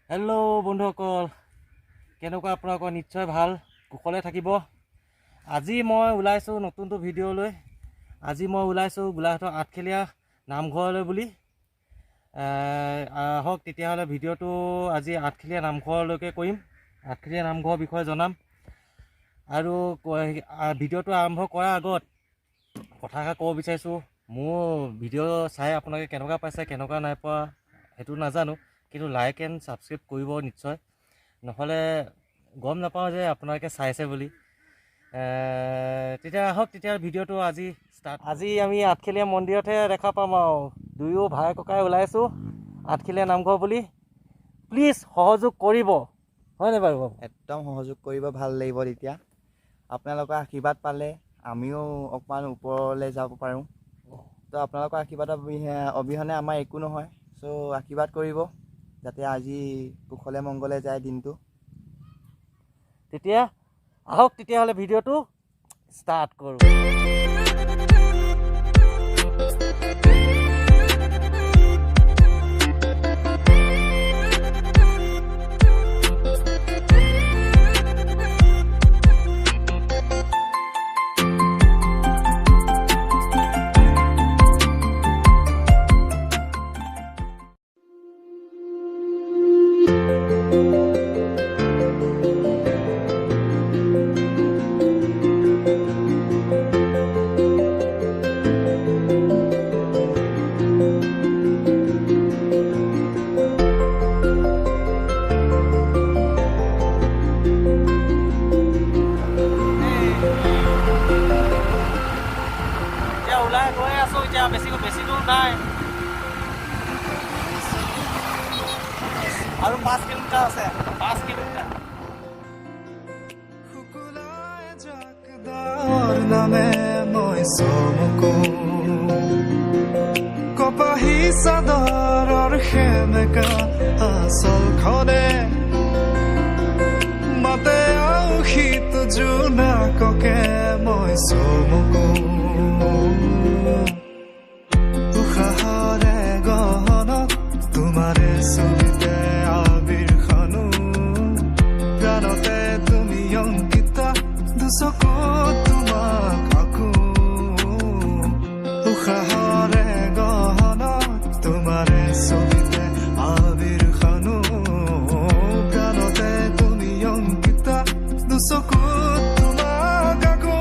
Hello' বন্ধুসকল, কেনেকুৱা আপোনালোকৰ? নিশ্চয় ভাল, কুশলে থাকিব। আজি মই ওলাইছোঁ নতুনটো ভিডিঅ'লৈ। আজি মই ওলাইছোঁ গোলাঘাটৰ আঠখেলীয়া নামঘৰলৈ বুলি। আহক তেতিয়াহ'লে ভিডিঅ'টো আজি আঠখেলীয়া নামঘৰলৈকে কৰিম। আঠখেলীয়া নামঘৰৰ বিষয়ে জনাম। আৰু ভিডিঅ'টো আৰম্ভ কৰাৰ আগত কথা এষাৰ ক'ব বিচাৰিছোঁ। মোৰ ভিডিঅ' চাই আপোনালোকে কেনেকুৱা পাইছে, কেনেকুৱা নাই পোৱা সেইটো নাজানো, কিন্তু লাইক এণ্ড ছাবস্ক্ৰাইব কৰিব নিশ্চয়, নহ'লে গম নাপাওঁ যে আপোনালোকে চাইছে বুলি। তেতিয়া আহক, তেতিয়া ভিডিঅ'টো আজি ষ্টাৰ্ট। আজি আমি আঠখেলীয়া মন্দিৰতহে দেখা পাম আৰু দুয়ো ভাই ককাই ওলাইছোঁ আঠখেলীয়া নামঘৰ বুলি। প্লিজ সহযোগ কৰিব, হয়নে বাৰু বাবু? একদম সহযোগ কৰিব, ভাল লাগিব তেতিয়া। আপোনালোকৰ আশীৰ্বাদ পালে আমিও অকণমান ওপৰলৈ যাব পাৰোঁ। তো আপোনালোকৰ আশীৰ্বাদ অবিহনে আমাৰ একো নহয়। চ' আশীৰ্বাদ কৰিব যাতে আজি কুশলে মংগলে যায় দিনটো। তেতিয়া আহক, তেতিয়াহ'লে ভিডিঅ'টো ষ্টাৰ্ট কৰোঁ। এতিয়া ওলাই গৈ আছোঁ, এতিয়া বেছি বেছি দূৰ নাই, আৰু 5 কিলোমিটাৰ আছে। 5 কিলোমিটাৰ। নামে মই চমকো, কপাহী চাদৰৰ সেমেকা আচলখনে মাতে আউসীত জোনাককে মই চমকো। উশাহৰে গহনত তোমাৰে ছবিতে আবিৰ সানো, প্ৰাণতে তুমি অংকিতা, দুচকুত তোমাক আঁকো। উশাহৰে গহনত তোমাৰে ছবিতে আবিৰ সানো, প্ৰাণতে তুমি অংকিতা, দুচকুত তোমাক আঁকো।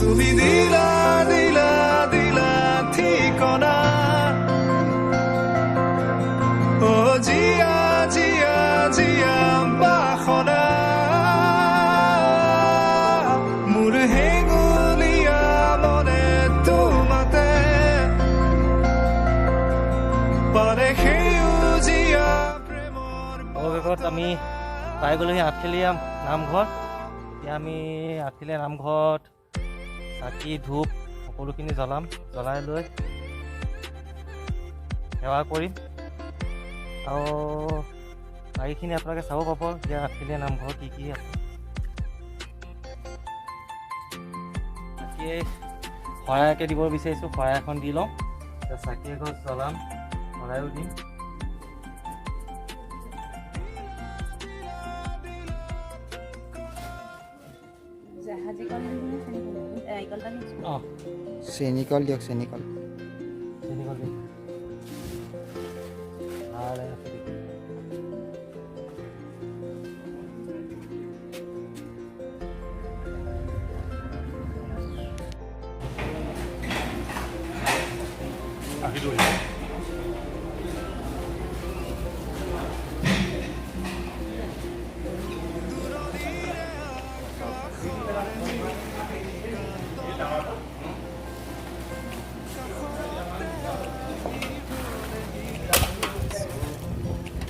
তুমি দিলা দিলা দিলা ঠিকনা, অ জীয়া জীয়া জীয়া বাসনা, মোৰ হেঙুলীয়া মনে তোমাতে পাৰে সেউজীয়া প্ৰেমৰ। অৱশেষত আমি পাই গ'লোহি আঠখেলীয়া নামঘৰ। এতিয়া আমি আঠখেলীয়া নামঘৰত চাকি ধূপ সকলোখিনি জ্বলাম, জ্বলাই লৈ সেৱা কৰিম। আৰু বাকীখিনি আপোনালোকে চাব পাব যে আঠখেলীয়া নামঘৰ কি কি আছে। বাকী শৰাইকে দিব বিচাৰিছোঁ, শৰাই এখন দি লওঁ। এতিয়া চাকি এগছ জ্বলাম, শৰাইও দিম। জাহাজী কল দিম নে চেনি কল দিম? নাৰিকল এটা নিছোঁ। অঁ। চেনিকল দিয়ক, চেনিকল। চেনিকল দিম। ভালে আছে দেখি।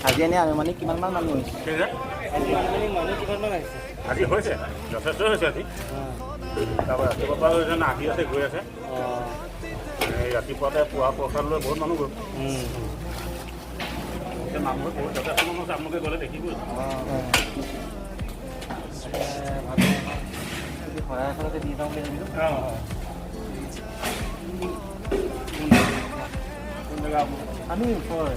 আজি এনেই আনুমানিক কিমানমান মানুহ হৈছে? আজি আনুমানিক মানুহ কিমানমান আহিছে? আজি হৈছে, যথেষ্ট হৈছে আজি। তাৰপৰা ৰাতিপুৱাৰ পৰা যেন আহি আছে, গৈ আছে। এই ৰাতিপুৱাতে পুৱা প্ৰসাদ লৈ বহুত মানুহ গ'ল। এতিয়া নামঘৰত বহুত যথেষ্ট মানুহ আছে, আপোনালোকে গ'লে দেখিবই। শৰাই এখনতে দি যাওঁ বুলি ভাবিলোঁ। অঁ, কোন জেগা আপোনালোকৰ? আমি ওচৰৰে।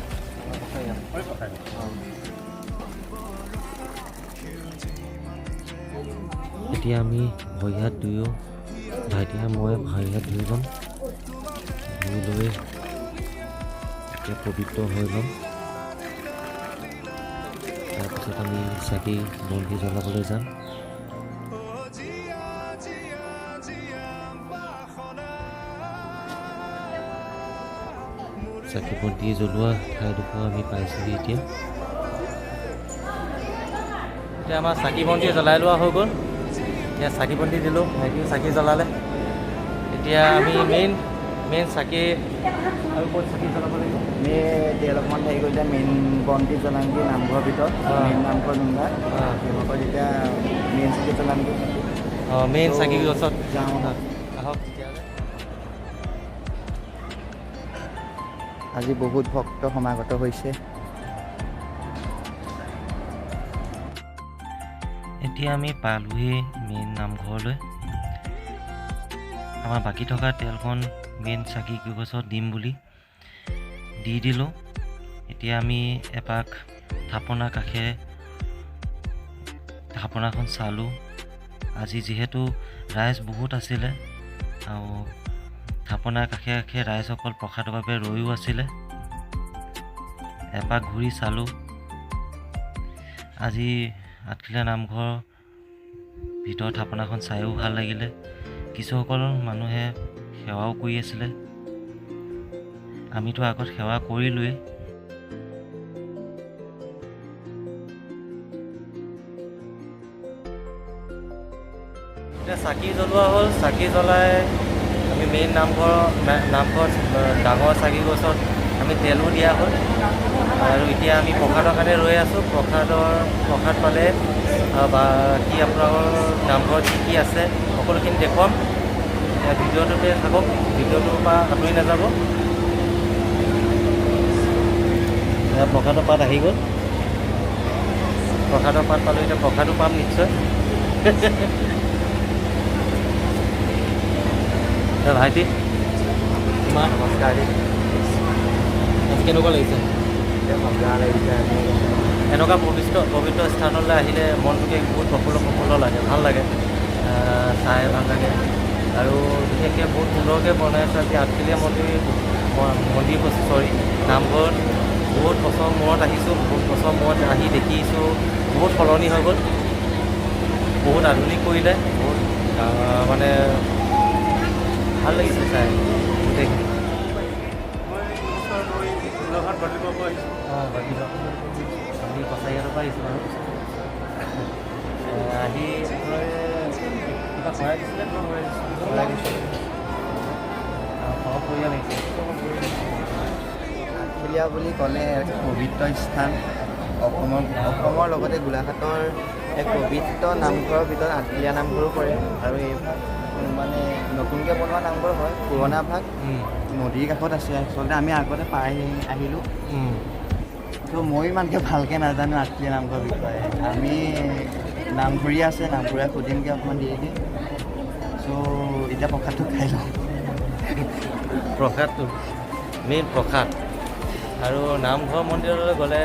এতিয়া আমি ভৰি হাত ধুয়ো, ভাইটিয়ে মই ভৰি হাত ধুই ল'ম, ধুই লৈ এতিয়া পবিত্ৰ হৈ ল'ম। তাৰপিছত আমি চাকি বন্তি জ্বলাবলৈ যাম। চাকি বন্তি জ্বলোৱা ঠাইডোখৰ আমি পাইছোঁহি। এতিয়া এতিয়া আমাৰ চাকি বন্তি জ্বলাই লোৱা হৈ গ'ল। এতিয়া চাকি বন্তি দিলোঁ, ভাইটিও চাকি জ্বলালে। এতিয়া আমি মেইন মেইন চাকি আৰু ক'ত চাকি জ্বলাব লাগিব? আমি তেল অকণমান হেৰি কৰিলে মেইন বন্তি জ্বলামগৈ নামঘৰৰ ভিতৰত, মেইন নামঘৰ যোনভাগ সেইভাগত এতিয়া মেইন চাকি জ্বলামগৈ। অঁ, মেইন চাকি গছত যাওঁ আহক তেতিয়াহ'লে। আজি বহুত ভক্ত সমাগত হৈছে। এতিয়া আমি পালোহি মেইন নামঘৰলৈ। আমাৰ বাকী থকা তেলকণ মেইন চাকি গছত দিম বুলি দি দিলোঁ। এতিয়া আমি এপাক থাপনাৰ কাষে থাপনাখন চালোঁ। আজি যিহেতু ৰাইজ বহুত আছিলে আৰু থাপনাৰ কাষে কাষে ৰাইজসকল প্ৰসাদৰ বাবে ৰৈও আছিলে। এপাক ঘূৰি চালোঁ। আজি আঠখেলীয়া নামঘৰৰ ভিতৰৰ থাপনাখন চায়ো ভাল লাগিলে। কিছুসকল মানুহে সেৱাও কৰি আছিলে, আমিতো আগত সেৱা কৰিলোৱেই। এতিয়া চাকি জ্বলোৱা হ'ল। চাকি জ্বলাই আমি মেইন নামঘৰত ডাঙৰ চাকি গছত আমি তেলো দিয়া হ'ল। আৰু এতিয়া আমি প্ৰসাদৰ কাৰণে ৰৈ আছোঁ। প্ৰসাদ পালে বাকী আপোনালোকৰ নামঘৰত কি কি আছে সকলোখিনি দেখুৱাম। ভিডিঅ'টোতে থাকক, ভিডিঅ'টোৰ পৰা আঁতৰি নাযাব। প্ৰসাদৰ পাত আহি গ'ল। প্ৰসাদৰ পাত পালোঁ, এতিয়া প্ৰসাদো পাম নিশ্চয়। ভাইটি, তোমাৰ নমস্কাৰ। আজি কেনেকুৱা লাগিছে? মজা লাগিছে। এনেকুৱা পবিত্ৰ স্থানলৈ আহিলে মনটোকে বহুত প্ৰফুল্ল প্ৰফুল্ল লাগে, ভাল লাগে, চাই ভাল লাগে। আৰু বিশেষকৈ বহুত সুন্দৰকৈ বনাইছে আজি আঠখেলীয়া মন্দিৰ চৰি নামঘৰত। বহুত বছৰ মূৰত আহিছোঁ, বহুত বছৰ মূৰত আহি দেখিছোঁ বহুত সলনি হৈ গ'ল, বহুত আধুনিক কৰিলে, বহুত মানে ভাল লাগিছে চাই গোটেইখিনি। আমি কছাৰীঘাটৰ পৰা আহিছোঁ বাৰু। আহি আপোনালোকে কিবা শৰাই দিছিলে? শৰাই দিছিলে, সহপৰিয়াল আহিছে। আঠখেলীয়া বুলি ক'লে এক পবিত্ৰ স্থান। অসমৰ লগতে গোলাঘাটৰ এক পবিত্ৰ নামঘৰৰ ভিতৰত আঠখেলীয়া নামঘৰো পৰে। আৰু এইভাগ মানে নতুনকৈ বনোৱা নামঘৰ হয়, পুৰণা ভাগ নদীৰ কাষত আছে। আচলতে আমি আগতে পাৰ আহিলোঁ, ত' ময়ো ইমানকৈ ভালকৈ নাজানো আঠখেলীয়া নামঘৰৰ বিষয়ে। আমি নামঘৰীয়া আছে, নামঘৰীয়া সুধিমগৈ অকণমান দেৰিকৈ। চ' এতিয়া প্ৰসাদটো খাই লওঁ। প্ৰসাদটো মেইন প্ৰসাদ। আৰু নামঘৰ মন্দিৰলৈ গ'লে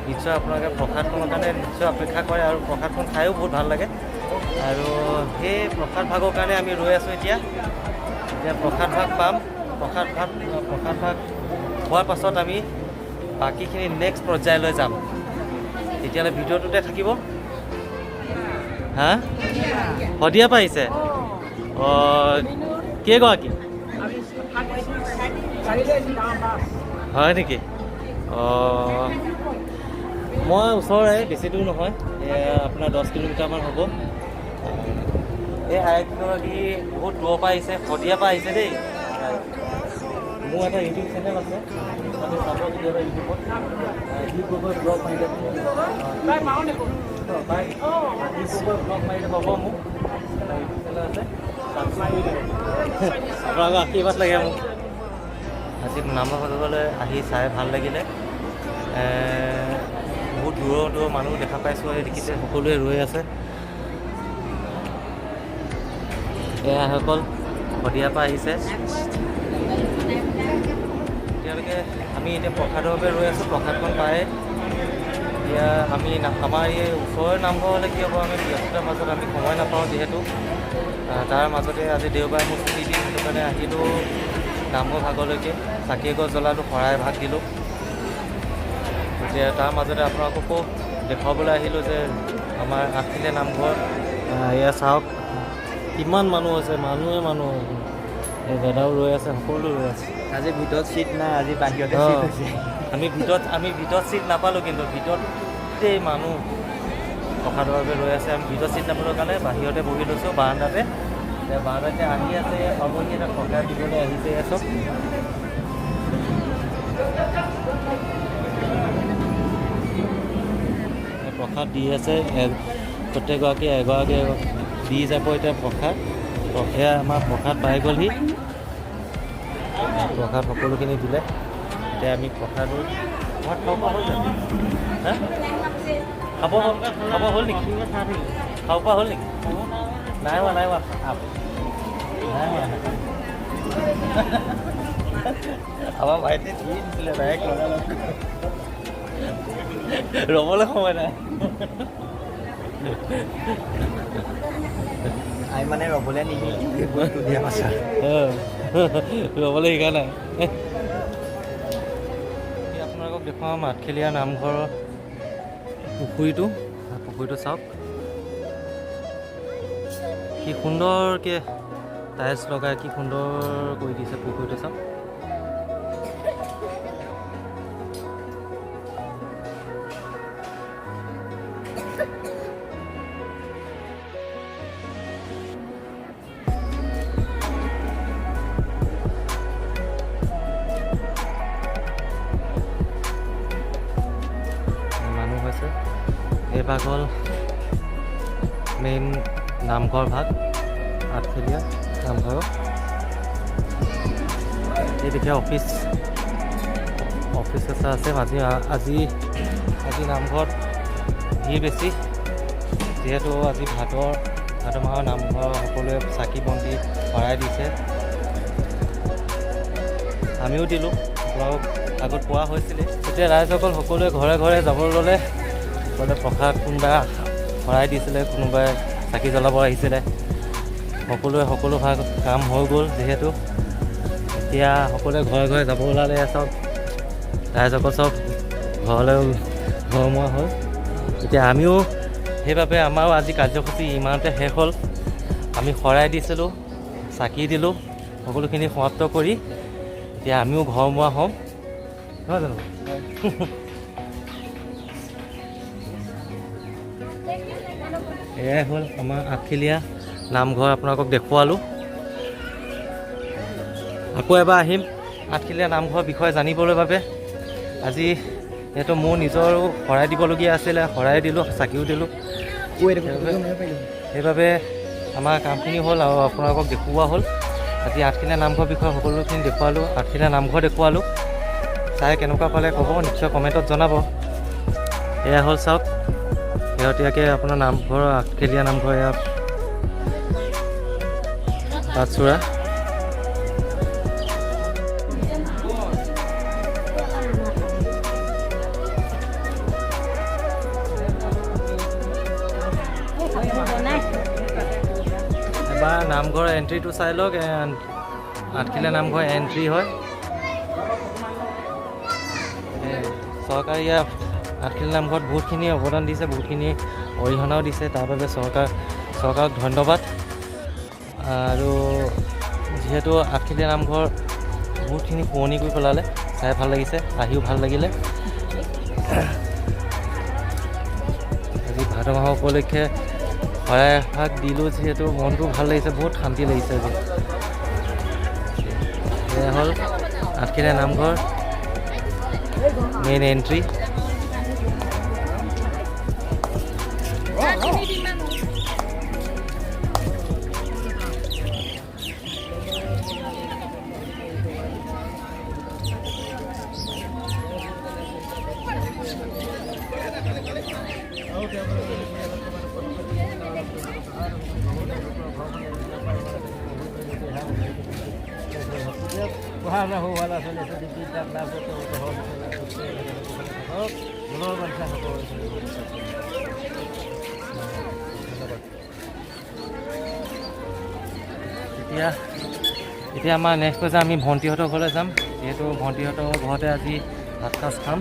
নিশ্চয় আপোনালোকে প্ৰসাদখনৰ কাৰণে নিশ্চয় অপেক্ষা কৰে আৰু প্ৰসাদখন খায়ো বহুত ভাল লাগে। আৰু সেই প্ৰসাদ ভাগৰ কাৰণে আমি ৰৈ আছোঁ। এতিয়া এতিয়া প্ৰসাদ ভাগ পাম। প্ৰসাদ ভাগ খোৱাৰ পাছত আমি বাকীখিনি নেক্সট পৰ্যায়লৈ যাম। তেতিয়াহ'লে ভিডিঅ'টোতে থাকিব। হা, শদিয়া পৰা আহিছে? অঁ, কেইগৰাকী হয় নেকি? অঁ, মই ওচৰৰে, বেছি দূৰ নহয়, আপোনাৰ 10 কিলোমিটাৰমান হ'ব। এই আইগৰাকী বহুত দূৰৰ পৰা আহিছে, শদিয়াৰ পৰা আহিছে দেই। মোৰ এটা ইউটিউব চেনেল আছে, আপুনি চাব কেতিয়াবা ইউটিউবত গগৈ ব্লগ মাৰিলে, গগৈ ব্লগ মাৰিলে পাব মোক। এটা ইউটিউব চেনেল আছে, ছাবস্ক্ৰাইব কৰি দিব। আপোনালোকৰ আশীৰ্বাদ লাগে মোক। আজি নামঘৰলৈ আহি চাই ভাল লাগিলে। বহুত দূৰৰ দূৰৰ মানুহ দেখা পাইছোঁ, দেখিছে সকলোৱে ৰৈ আছে। এয়াসকল শদিয়াৰ পৰা আহিছে। আপোনালোকে আমি এতিয়া প্ৰসাদৰ বাবে ৰৈ আছোঁ, প্ৰসাদখন পাই এতিয়া আমি আমাৰ এই ওচৰৰ নামঘৰ হ'লে কি হ'ব, আমি ব্যস্ততাৰ মাজত আমি সময় নাপাওঁ যিহেতু। তাৰ মাজতে আজি দেওবাৰে মোৰ ছুটি দিন, সেইটো কাৰণে আহিলোঁ নামঘৰ ভাগলৈকে, চাকি এগছ জ্বলালোঁ, শৰাই ভাগ দিলোঁ। এতিয়া তাৰ মাজতে আপোনালোককো দেখুৱাবলৈ আহিলোঁ যে আমাৰ আঠখেলীয়া নামঘৰ। এয়া চাওক কিমান মানুহ আছে, মানুহে মানুহ। এই দাদাও ৰৈ আছে, সকলো ৰৈ আছে। আজি ভিতৰত চিট নাই, আজি বাহিৰতে চিট হৈছে। আমি ভিতৰত চিট নাপালোঁ, কিন্তু ভিতৰত গোটেই মানুহ প্ৰসাদৰ বাবে ৰৈ আছে। আমি ভিতৰত চিট নাপালোঁ কাৰণে বাহিৰতে বহি লৈছোঁ বাৰান্দাতে। এতিয়া বাৰান্দাতে আহি আছে, পাবহি, এটা প্ৰসাদ দিবলৈ আহিছে। এয়া চব প্ৰসাদ দি আছে, প্ৰত্যেকগৰাকীয়ে এগৰাকী দি যাব এতিয়া প্ৰসাদ। এয়া আমাৰ প্ৰসাদ পাই গ'লহি, প্ৰসাদ সকলোখিনি দিলে। এতিয়া আমি প্ৰসাদো ভাত খাব পৰা হ'ল জানো? হা? খাব হ'ল নেকি? খাব পৰা হ'ল নেকি? নাই হোৱা, নাই হোৱা, নাই হোৱা। আমাৰ ভাইটিয়ে দি দিছিলে ডাইৰেক্ট লগালগ, ৰ'বলৈ সময় নাই। আমি মানে ৰ'বলৈ নিশিকিলোঁ, ৰ'বলৈ শিকা নাই। আপোনালোকক দেখুৱাম আঠখেলীয়া নামঘৰৰ পুখুৰীটো। পুখুৰীটো চাওক কি সুন্দৰকৈ টাইলছ লগাই কি সুন্দৰ কৰি দিছে পুখুৰীটো চাওক। মানুহ হৈছে। এই ভাগ হ'ল মেইন নামঘৰ ভাগ, আঠখেলীয়া নামঘৰৰ। এই দেখি অফিচ, অফিচ এটা আছে। আজি আজি আজি নামঘৰত ভিৰ বেছি, যিহেতু আজি ভাদ মাহৰ নামঘৰ সকলোৱে চাকি বন্তি শৰাই দিছে, আমিও দিলোঁ, আপোনালোক আগত পোৱা হৈছিলে। তেতিয়া ৰাইজসকল সকলোৱে ঘৰে ঘৰে যাবলৈ ল'লে, সকলোৱে প্ৰসাদ কোনোবাই শৰাই দিছিলে, কোনোবাই চাকি জ্বলাব আহিছিলে, সকলোৱে সকলো ভাগ কাম হৈ গ'ল যিহেতু। এতিয়া সকলোৱে ঘৰে ঘৰে যাব ওলালে, চব ৰাইজসকল চব ঘৰলৈ ঘৰমুৱা হ'ল। এতিয়া আমিও সেইবাবে আমাৰো আজি কাৰ্যসূচী ইমানতে শেষ হ'ল। আমি শৰাই দিছিলোঁ, চাকি দিলোঁ, সকলোখিনি সমাপ্ত কৰি এতিয়া আমিও ঘৰমুৱা হ'ম, নহয় জানো? এয়াই হ'ল আমাৰ আঠখেলীয়া নামঘৰ, আপোনালোকক দেখুৱালোঁ। আকৌ এবাৰ আহিম আঠখেলীয়া নামঘৰৰ বিষয়ে জানিবলৈ বাবে। আজি যিহেতু মোৰ নিজৰো শৰাই দিবলগীয়া আছিলে, শৰাই দিলোঁ, চাকিও দিলোঁ, সেইবাবে আমাৰ কামখিনি হ'ল আৰু আপোনালোকক দেখুওৱা হ'ল। আজি আঠখেলীয়া নামঘৰৰ বিষয়ে সকলোখিনি দেখুৱালোঁ, আঠখেলীয়া নামঘৰ দেখুৱালোঁ। চাই কেনেকুৱা পালে ক'ব, নিশ্চয় কমেণ্টত জনাব। এয়া হ'ল চাওক শেহতীয়াকৈ আপোনাৰ নামঘৰ আঠখেলীয়া নামঘৰ, এয়া পাঁচচোৰা। এবাৰ নামঘৰৰ এণ্ট্ৰিটো চাই লওক। আঠখেলীয়া নামঘৰ এণ্ট্ৰি হয়। চৰকাৰে ইয়াৰ আঠখেলীয়া নামঘৰত বহুতখিনি অৱদান দিছে, বহুতখিনি অৰিহণাও দিছে, তাৰ বাবে চৰকাৰক ধন্যবাদ। আৰু যিহেতু আঠখেলীয়া নামঘৰ বহুতখিনি শুৱনি কৰি পেলালে, চাই ভাল লাগিছে, আহিও ভাল লাগিলে। আজি ভাদ মাহৰ উপলক্ষে শৰাই এভাগ দিলোঁ যিহেতু মনটো ভাল লাগিছে, বহুত শান্তি লাগিছে আজি। এয়া হ'ল আঠখেলীয়া নামঘৰ মেইন এণ্ট্ৰি। পঢ়া শুনা সৰু সুৰা ল'ৰা ছোৱালী আছে, বিদ্যা লাভ থাকক, মনৰ বাঞ্ছা সকলো। ধন্যবাদ। এতিয়া আমাৰ নেক্সট হৈছে আমি ভণ্টিহঁতৰ ঘৰলৈ যাম, যিহেতু ভণ্টিহঁতৰ ঘৰতে আজি ভাত সাঁজ খাম।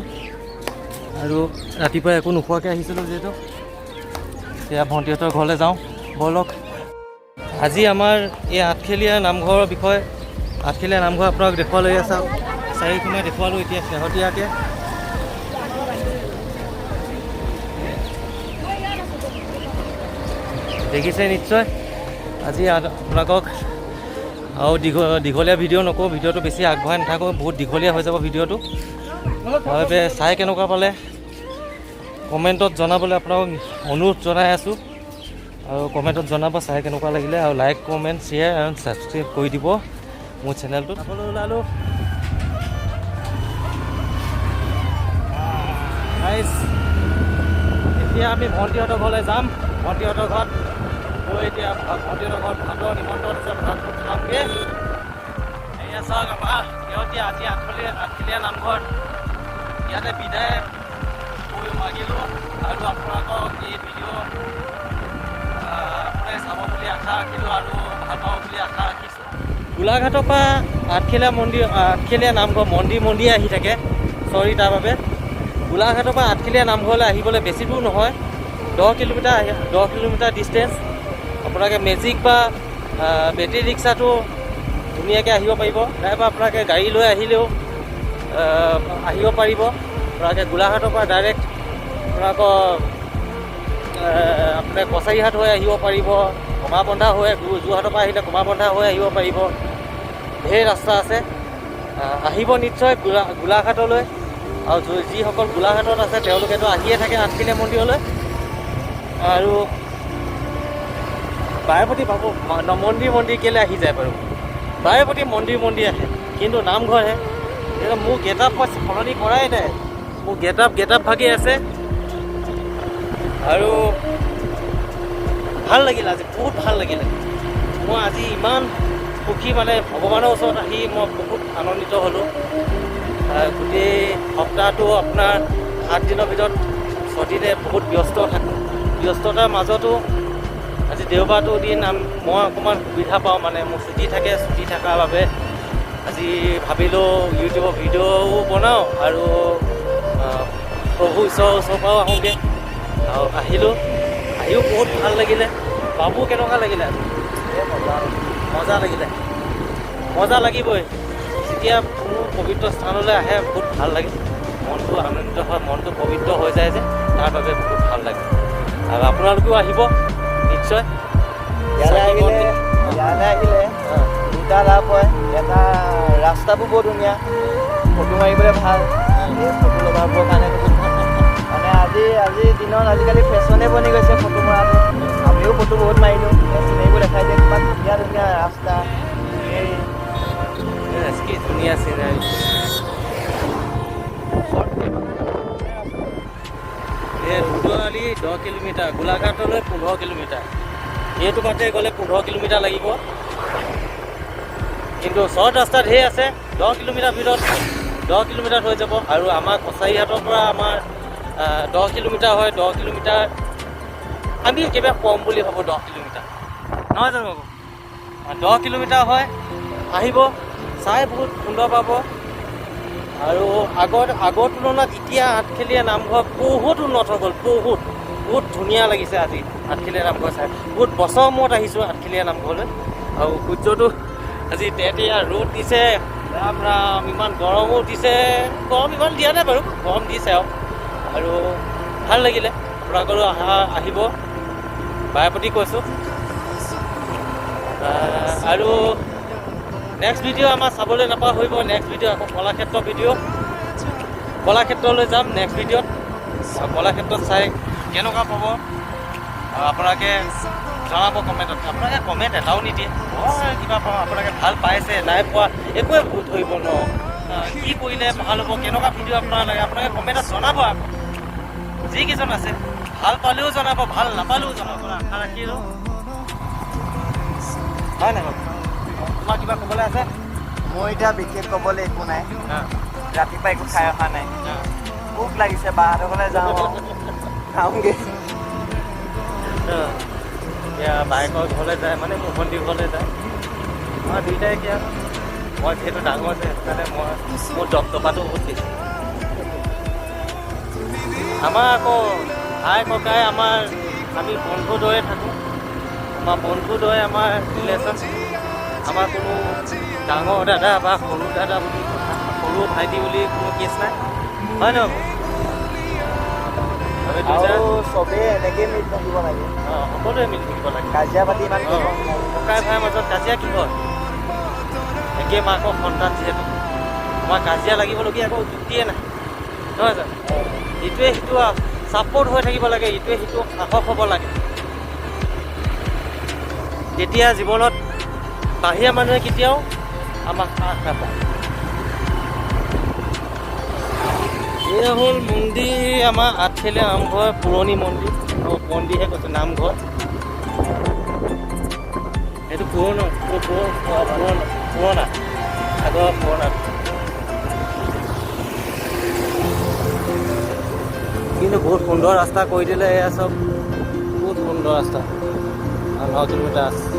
আৰু ৰাতিপুৱা একো নোখোৱাকৈ আহিছিলোঁ যিহেতু, এতিয়া ভণ্টিহঁতৰ ঘৰলৈ যাওঁ ব'লক। আজি আমাৰ এই আঠখেলীয়া নামঘৰৰ বিষয়ে, আঠখেলীয়া নামঘৰ আপোনাক দেখুৱালৈ চাওক, চাৰিওখনে দেখুৱালোঁ এতিয়া শেহতীয়াকৈ। দেখিছে নিশ্চয়। আজি আপোনালোকক আৰু দীঘলীয়া ভিডিঅ' নকৰোঁ, ভিডিঅ'টো বেছি আগবঢ়াই নাথাকোঁ, বহুত দীঘলীয়া হৈ যাব ভিডিঅ'টো। তাৰবাবে চাই কেনেকুৱা পালে কমেণ্টত জনাবলৈ আপোনালোকক অনুৰোধ জনাই আছোঁ। আৰু কমেণ্টত জনাব চাই কেনেকুৱা লাগিলে, আৰু লাইক, কমেণ্ট, শ্বেয়াৰ আৰু ছাবস্ক্ৰাইব কৰি দিব মোৰ চেনেলটোত। চাবলৈ ওলালোঁ গাইজ, এতিয়া আমি ভণ্টিহঁতৰ ঘৰলৈ যাম। ভণ্টিহঁতৰ ঘৰত গৈ এতিয়া ভণ্টিহঁতৰ ঘৰত ভাতৰ নিমন্ত্ৰণ আছে, ভাত খামগৈ। এয়া চাওক আমাৰ শেহতীয়া আজি আঠখেলীয়া নামঘৰ ইয়াতে বিদায় কৰি মাগিলোঁ। আৰু আপোনালোকক এই ভিডিঅ' আপোনালোকে চাব বুলি আশা ৰাখিলোঁ আৰু ভাল পাব বুলি আশা ৰাখিছোঁ। গোলাঘাটৰ পৰা আঠখেলীয়া মন্দিৰ, আঠখেলীয়া নামঘৰ মন্দিৰ মন্দিৰ আহি থাকে, চৰি তাৰ বাবে। গোলাঘাটৰ পৰা আঠখেলীয়া নামঘৰলৈ আহিবলৈ বেছি দূৰ নহয়, 10 কিলোমিটাৰ ডিষ্টেঞ্চ। আপোনালোকে মেজিক বা বেটেৰী ৰিক্সাটো ধুনীয়াকৈ আহিব পাৰিব, নাইবা আপোনালোকে গাড়ী লৈ আহিলেও আহিব পাৰিব। আপোনালোকে গোলাঘাটৰ পৰা ডাইৰেক্ট আপোনালোকৰ আপোনাৰ কছাৰীহাট হৈ আহিব পাৰিব, কমাবন্ধা হৈ, যোৰহাটৰ পৰা আহিলে কমাবন্ধা হৈ আহিব পাৰিব। ঢেৰ ৰাস্তা আছে, আহিব নিশ্চয় গোলাঘাটলৈ। আৰু যিসকল গোলাঘাটত আছে তেওঁলোকেতো আহিয়ে থাকে আঠখেলীয়া মন্দিৰলৈ। আৰু বাৰেপতি পাব মন্দিৰ মন্দিৰ কেলৈ আহি যায় বাৰু, বাৰেপতি মন্দিৰ মন্দিৰ আহে, কিন্তু নামঘৰহে। এতিয়া মোৰ গেট আপ মই সলনি কৰাই নাই, মোৰ গেট আপ ভাগি আছে। আৰু ভাল লাগিল আজি, বহুত ভাল লাগিলে। মই আজি ইমান সুখী, মানে ভগৱানৰ ওচৰত আহি মই বহুত আনন্দিত হ'লোঁ। গোটেই সপ্তাহটো আপোনাৰ 7 দিনৰ ভিতৰত 6 দিনে বহুত ব্যস্ত থাকোঁ। ব্যস্ততাৰ মাজতো আজি দেওবাৰটো দিন মই অকণমান সুবিধা পাওঁ, মানে মোৰ ছুটি থাকে। ছুটি থকাৰ বাবে আজি ভাবিলোঁ ইউটিউবৰ ভিডিঅ'ও বনাওঁ আৰু প্ৰভু ঈশ্বৰৰ ওচৰৰ পৰাও আহোঁগৈ। আৰু আহিলোঁ, আহিও বহুত ভাল লাগিলে। বাবু কেনেকুৱা লাগিলে আজি? মজা লাগিলে, মজা লাগিবই। যেতিয়া কোনো পবিত্ৰ স্থানলৈ আহে বহুত ভাল লাগে, মনটো আনন্দিত হয়, মনটো পবিত্ৰ হৈ যায় যে, তাৰ বাবে বহুত ভাল লাগে। আৰু আপোনালোকেও আহিব নিশ্চয়। ইয়ালৈ আহিলে দুটা লাভ হয়, এটা ৰাস্তাবোৰ বৰ ধুনীয়া, ফটো মাৰিবলৈ ভাল, এই ফটো লগাবৰ কাৰণে বহুত ভাল। মানে আজিৰ দিনত আজিকালি ফেশ্বনে বনি গৈছে ফটো মৰাটো। আমিও ফটো বহুত মাৰিলোঁ, এই চিনেৰীবোৰ দেখাই দিয়ে, কিমান ধুনীয়া ধুনীয়া ৰাস্তা। এই কি ধুনীয়া চিনাৰী। এই ধুদুআলি 10 কিলোমিটাৰ, গোলাঘাটলৈ 15 কিলোমিটাৰ। এইটো বাটে গ'লে 15 কিলোমিটাৰ লাগিব, কিন্তু শ্বৰ্ট ৰাস্তা ঢেৰ আছে, 10 কিলোমিটাৰ ভিতৰত 10 কিলোমিটাৰ হৈ যাব। আৰু আমাৰ কছাৰীহাটৰ পৰা আমাৰ 10 কিলোমিটাৰ হয়, 10 কিলোমিটাৰ আমি একেবাৰে কম বুলি ভাবোঁ, 10 কিলোমিটাৰ নহয় জানো বাবু? 10 কিলোমিটাৰ হয়। আহিব, চাই বহুত সুন্দৰ পাব। আৰু আগৰ তুলনাত এতিয়া আঠখেলীয়া নামঘৰ বহুত উন্নত হৈ গ'ল, বহুত বহুত ধুনীয়া লাগিছে আজি আঠখেলীয়া নামঘৰ চাই। বহুত বছৰ মূৰত আহিছোঁ আঠখেলীয়া নামঘৰলৈ। আৰু সূৰ্যটো আজি তেতেয়া ৰ'দ দিছে, ৰাম ৰাম, ইমান গৰমো দিছে। গৰম ইমান দিয়া নাই বাৰু, গৰম দিছে আৰু ভাল লাগিলে। আপোনালোকৰো আহিব, বাৰে প্ৰতি কৈছোঁ। আৰু নেক্সট ভিডিঅ' আমাৰ চাবলৈ নাপাহৰিব। নেক্সট ভিডিঅ' আকৌ কলাক্ষেত্ৰ ভিডিঅ', কলাক্ষেত্ৰলৈ যাম নেক্সট ভিডিঅ'ত। কলাক্ষেত্ৰত চাই কেনেকুৱা পাব আৰু আপোনালোকে জনাব কমেণ্টত। আপোনালোকে কমেণ্ট এটাও নিদিয়ে, মই কিবা পাওঁ, আপোনালোকে ভাল পাইছে নাই পোৱা একোৱে ধৰিব নোৱাৰোঁ। কি কৰিলে ভাল হ'ব, কেনেকুৱা ভিডিঅ' আপোনাক লাগে, আপোনালোকে কমেণ্টত জনাব। আকৌ যিকেইজন আছে, ভাল পালেও জনাব, ভাল নাপালেও জনাব, আশা ৰাখিলোঁ। হয় নাই বাৰু? তোমাৰ কিবা ক'বলৈ আছে? মোৰ এতিয়া বিশেষ ক'বলৈ একো নাই। ৰাতিপুৱা একো খাই অহা নাই, ভোক লাগিছে, বাহঁতৰ ঘৰলৈ যাওঁ আৰু খাওঁগৈ। এতিয়া বায়েকৰ ঘৰলৈ যায়, মানে মোৰ ভণ্টিৰ ঘৰলৈ যায়। আমাৰ দুইটাই এতিয়া, মই যিহেতু ডাঙৰ যে, সেইটো কাৰণে মোৰ দপদপাটো বহুত বেছি। আমাৰ আকৌ ভাই ককাই আমাৰ, আমি বন্ধুৰ দৰে থাকোঁ। আমাৰ বন্ধুৰ দৰে আমাৰ ৰিলেশ্যন। আমাৰ কোনো ডাঙৰ দাদা বা সৰু দাদা বুলি কথা, সৰু ভাইটি বুলি কোনো কেছ নাই, হয় নহয়? আমি দুইটা আৰু চবেই এনেকেই মিলি থাকিব লাগে। অঁ, সকলোৱে মিলি থাকিব লাগে। কাজিয়া পাতি ইমান কৰিব নালাগে। ককাই ভাইৰ মাজত কাজিয়া কিহৰ? একে মাকৰ সন্তান যিহেতু, আমাৰ কাজিয়া লাগিবলগীয়া একো যুক্তিয়ে নাই, নহয় জানো? ইটোৱে সিটো ছাপৰ্ট হৈ থাকিব লাগে, ইটোৱে সিটো সাহস হ'ব লাগে। তেতিয়া জীৱনত বাহিৰা মানুহে কেতিয়াও আমাক সাহস নাপায়। এয়া হ'ল মন্দিৰ, আমাৰ আঠখেলীয়া নামঘৰ, পুৰণি মন্দিৰ। অঁ, মন্দিৰহে কৈছোঁ, নামঘৰ। এইটো পুৰণা, পুৰণা, পুৰণা, আগৰ পুৰণা। কিন্তু বহুত সুন্দৰ ৰাস্তা কৰি দিলে। এয়া চব বহুত সুন্দৰ ৰাস্তা, আৰু 9 কিলোমিটাৰ আছে।